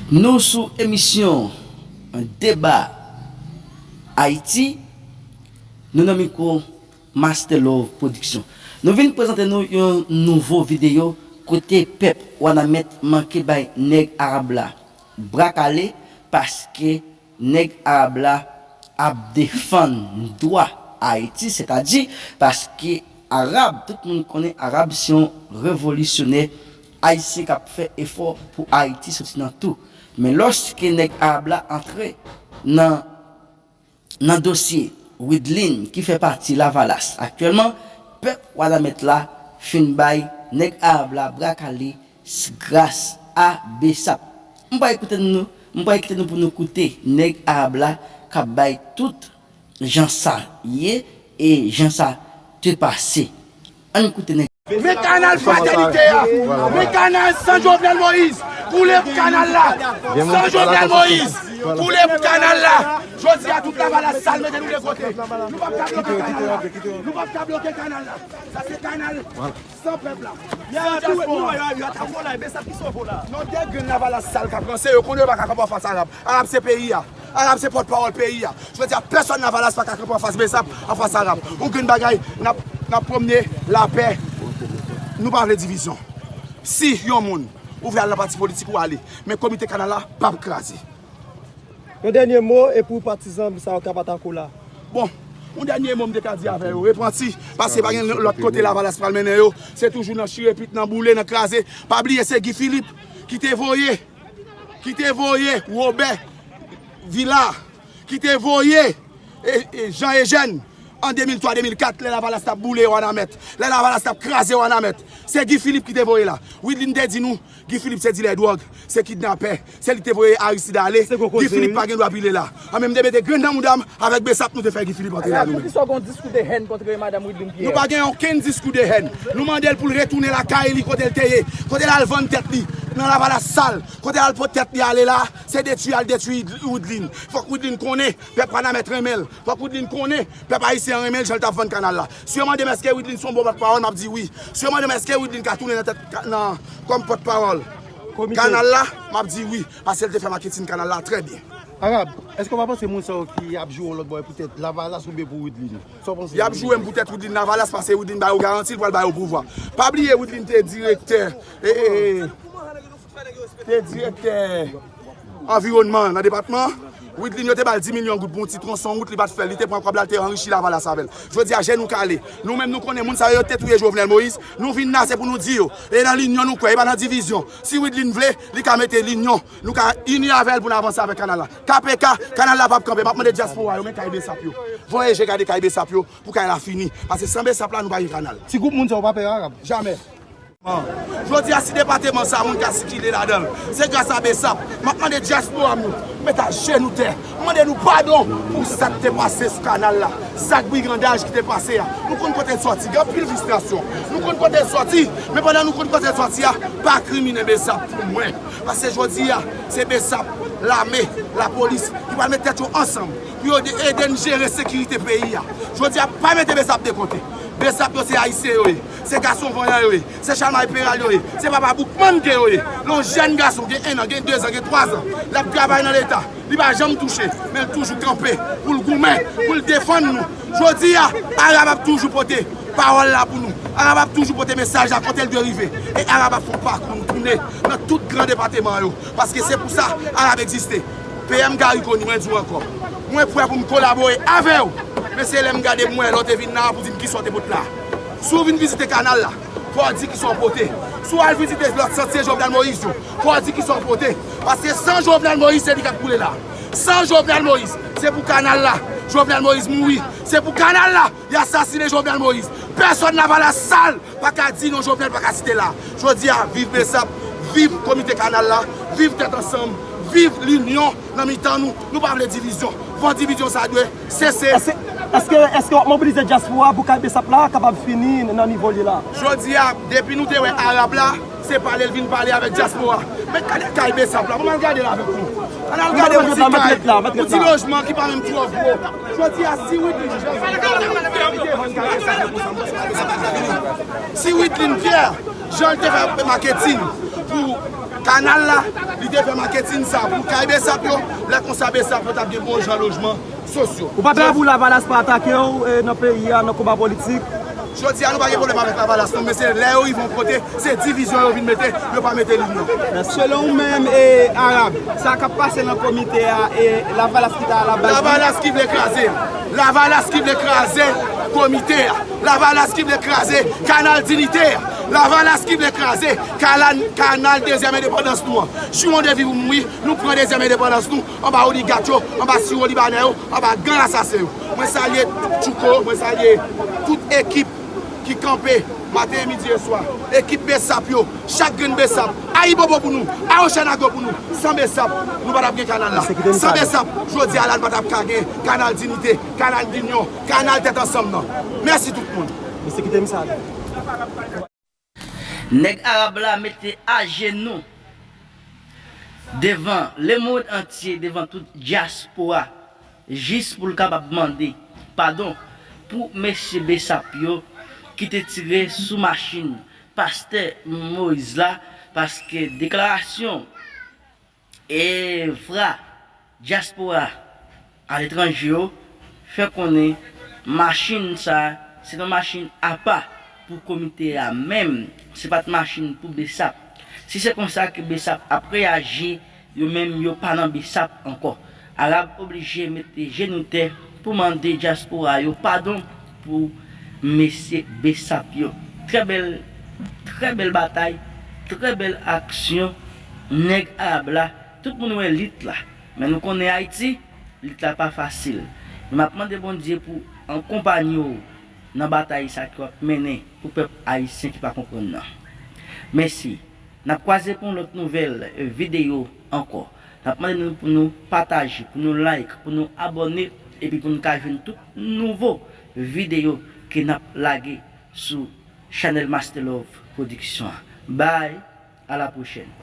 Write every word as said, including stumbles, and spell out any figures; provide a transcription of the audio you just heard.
Nou sou emisyon Deba Ayiti, nou nan mikwo Master Love Production. Nou vin prezante nou yon nouvo videyo kote pèp Wanament manke bay nèg Arab la bra kale paske nèg Arab la ap defann dwa Ayiti, sètadi paske Arab, tout moun konnen Arab se yon revolisyonè ayisyen k ap fè efò pou Ayiti soti nan tou. Men lòske nèg Arab la antre nan, nan dosye Widlin ki fè pati Lavalas aktyèlman, pèp Wanament la fin bay nèg Arab la bra kale s-, gras a Besap. M pral kite nou, m pral kite nou pou nou koute nèg Arab la k ap bay tout jan sa ye e jan sa te pase. Ann koute nèg. Men kanal fratènite a, men kanal san Jovenel Moïse, boule kanal la, san Jovenel Moïse, boule kanal la. Jodi a tout Lavalas sal mete nou de kote. Nou p ap ka bloke kanal la. Nou p ap ka bloke kanal la. Sa se kanal san pèp la. San dyaspora. Yo ta vola, men sa ki sou vola. Non, de grenn Lavalas sal k ap ranse, yo konnen yo pa ka kanpe anfas Arab. Arab se peyi a. Arab se pòtpawòl peyi a. Jodi a, pèsòn Lavalas pa ka kanpe anfas Besap, anfas Arab. Ou gen bagay, n ap, n ap pwomne lapè. Nou pa vle divizyon. Si yon moun, ou vle al nan pati politik, ou ale. Men komite kanal la p ap kraze. Yon dènye mo, e pou patizan sa yo k ap atake w la. Bon, yon dènye mo m te ka di avè yo, repanti, paske pa gen lòt kote Lavalas pral mennen yo, se toujou nan chire pit, nan boule, nan kraze. Pa bliye se Guy Philippe ki te voye, ki te voye Wobè Vila, ki te voye, e, e, Jean Eugène an de mil twa, de mil kat, lè Lavalas t ap boule Wanament, lè Lavalas t ap kraze Wanament. Se Guy Philippe ki te voye la. Widlin te di nou, Guy Philippe se dilè dwòg, se kidnapè, se li ki te voye Aristide ale. Guy Philippe pa gen dwa pile la. An menm te mete grenn nan mouda m, avèk Besap nou te fè Guy Philippe antre la nou menm. Poukisa w gen yon diskou de hèn kont madanm Widlin Pierre? Nou pa gen okenn diskou de hèn. Nou mande l pou l retounen lakay li kote l te ye, kote l al vann tèt li nan Lavalas sal, kote l al pot tèt li ale la, se detwi al detwi Widlin. Fòk Widlin konnen pèp Wanament renmen l. Fòk Widlin konnen pèp ayisyen an renmen l jan l t ap vann kanal la. Si yo mande m èske Widlin se yon bon pòtpawòl, m ap di wi. Si yo mande m èske Widlin ka tounen nan tèt ka-, nan, kòm pòtpawòl kanal la, m ap di wi, paske l te fè maketin kanal la trè byen. Arab, èske w pa panse moun sa yo ki ap joure w lòt bò poutèt Lavalas oubyen pou Widlin? Sa w panse? Y ap joure m poutèt Widlin Lavalas paske Widlin ba yo garanti l pral ba yo pouvwa. Pa bliye Widlin te direktè, e, e, e, te direktè anviwònman nan depatman. Widlin yo te ba l dis milyon goud pou yon ti twonson wout, li pa t fè l, li te pran kòb la, li te anrichi Lavalas avè l. Jodi a, je nou kale. Nou menm nou konnen moun sa yo, yo te touye Jovenel Moïse, nou vin la se pou nou di yo. E nan linyon nou kwè, e pa nan divizyon. Si Widlin vle, li ka mete linyon. Nou ka ini avè l pou n avanse avèk kanal la. K P K, kanal la p ap kanpe. M ap mande dyaspora yo, men kay Besap yo. Voye je gade kay Besap yo, pou kay la fini. Paske san Besap la, nou pa gen kanal. Ti gwoup moun sa yo pa pè Arab. Jamè. Jodi a, si depatman sa, moun ka sikile ladan l, se gras a Besap. M ap mande dyaspora m yo, met ajenou tè. M mande nou padon pou sa k te pase sou kanal la. Zak brigandaj ki te pase a. Nou konn kote l sòti, gen anpil fristrasyon. Nou konn kote l sòti, men pandan nou konn kote l sòti a, pa krimine Besap pou mwen. Paske jodi a, se Besap, lame, lapolis, ki pral met tèt yo ansanm pou yo de-, ede n jere sekirite peyi a. Jodi a, pa mete Besap de kote. Besap yo se ayisyen yo ye, se gason vanyan yo ye, se chalmay peral yo ye, se papa boukmann ke yo ye. Lè yon jèn gason gen en an, gen dezan, gen twazan, l ap travay nan Leta, li pa janm touche, men l toujou kanpe pou l goumen, pou l defann nou. Jodi a, Arab ap toujou pote pawòl la pou nou. Arab ap toujou pote mesaj la kote l dwe rive. E Arab ap fè yon pakou nou tounen nan tout gran depatman yo. Paske se pou sa Arab egziste. P M Garry Conille, mwen di w ankò, mwen prè pou m kolabore avè w. Men se lè m gade m wè lè w te vin la pou di m kisa w te pot la. Si w vin vizite kanal la, fò w di kisa w pote. Si w al vizite lòt santye Jovenel Moïse yo, fò w di kisa w pote. Paske san Jovenel Moïse, se li k ap koule la. San Jovenel Moïse, se pou kanal la. Jovenel Moïse mouri, se pou kanal la. Y asasinen Jovenel Moïse. Pèsòn Lavalas sal pa ka di non Jovenel pa ka site la. Jodi a, viv Besap, viv komite kanal la, viv tèt ansanm, viv linyon nan mitan nou. Nou pa vle divizyon. Fò divizyon sa dwe sese. Èske, èske, èske w ap mobilize dyaspora pou kay Besap la kapab fini nan nivo l ye la? Jodi a, depi nou te wè Arab la, se pale l vin pale avèk dyaspora. Men gade kay Besap la, pou m al gade l avèk ou. Ann al gade yon ti kay, yon ti lojman ki pa menm twò gwo. Jodi a, si Widlin Pierre, si Widlin Pierre, jan l te fè maketin pou Kanal la, li te fè maketin sa pou kay Besap yo, lè konsa Besap yo t ap gen bon jan lojman sosyo. Ou pa pè pou Lavalas pa atake w, e, nan peyi a, nan konba politik? Jodi a, nou pa gen pwoblèm avèk Lavalas, non, men se lè yo rive yon kote, se divizyon yo vin mete, yo pa mete linyon. Selon ou menm, e, Arab, sa k ap pase nan komite a, e, Lavalas ki ta alabaz li? Lavalas ki vle kraze. Lavalas ki vle kraze komite a. Lavalas ki vle kraze Kanal Dinite a. Lavalas ki vle kraze Kanal, Kanal Dezyèm Endepandans nou an. Chire yon devi pou mouri, nou pran Dezyèm Endepandans nou anba oligat yo, anba siwo libanè yo, anba gang asasen yo. Mwen salye Tchouko, mwen salye tout ekip ki kanpe maten, midi e swa. Ekip Besap yo, chak grenn Besap, Ayibobo pou nou, Awochènago pou nou. San Besap, nou pa t ap gen kanal la. San Besap, jodi a la, nou pa t ap ka gen Kanal Dinite, Kanal Dinyon, Kanal Tèt Ansanm nan. Mèsi tout moun. Mesye, kite m sa ale. Nèg Arab la mete ajenou devan lemonn antye, devan tout dyaspora, jis pou l kapab mande padon pou mesye Besap yo ki te tire sou machin pastè Moïse la, paske deklarasyon e fra dyaspora aletranje yo fè konnen machin sa a se yon machin apa pou komite a menm, se pa t machin pou Besap. Si se konsa ke Besap ap reyaji, yo menm yo pa nan Besap ankò. Arab oblije mete jenou tè pou mande dyaspora yo padon pou mesye Besap yo. Trè bèl, trè bèl batay, trè bèl aksyon nèg Arab la. Tout moun wè lit la, men nou konnen Ayiti, lit la pa fasil. Men m ap mande Bondye pou akonpanye w nan batay sa ke w ap mennen pou pèp ayisyen ki pa konprann nan. Mèsi. N ap kwaze pou yon lòt nouvèl, e, videyo ankò. N ap mande nou pou nou pataje, pou nou like, pou nou abòne, epi pou nou ka jwenn tout nouvo videyo ke n ap lage sou chanèl Master Love Production an. Bye, à la prochaine.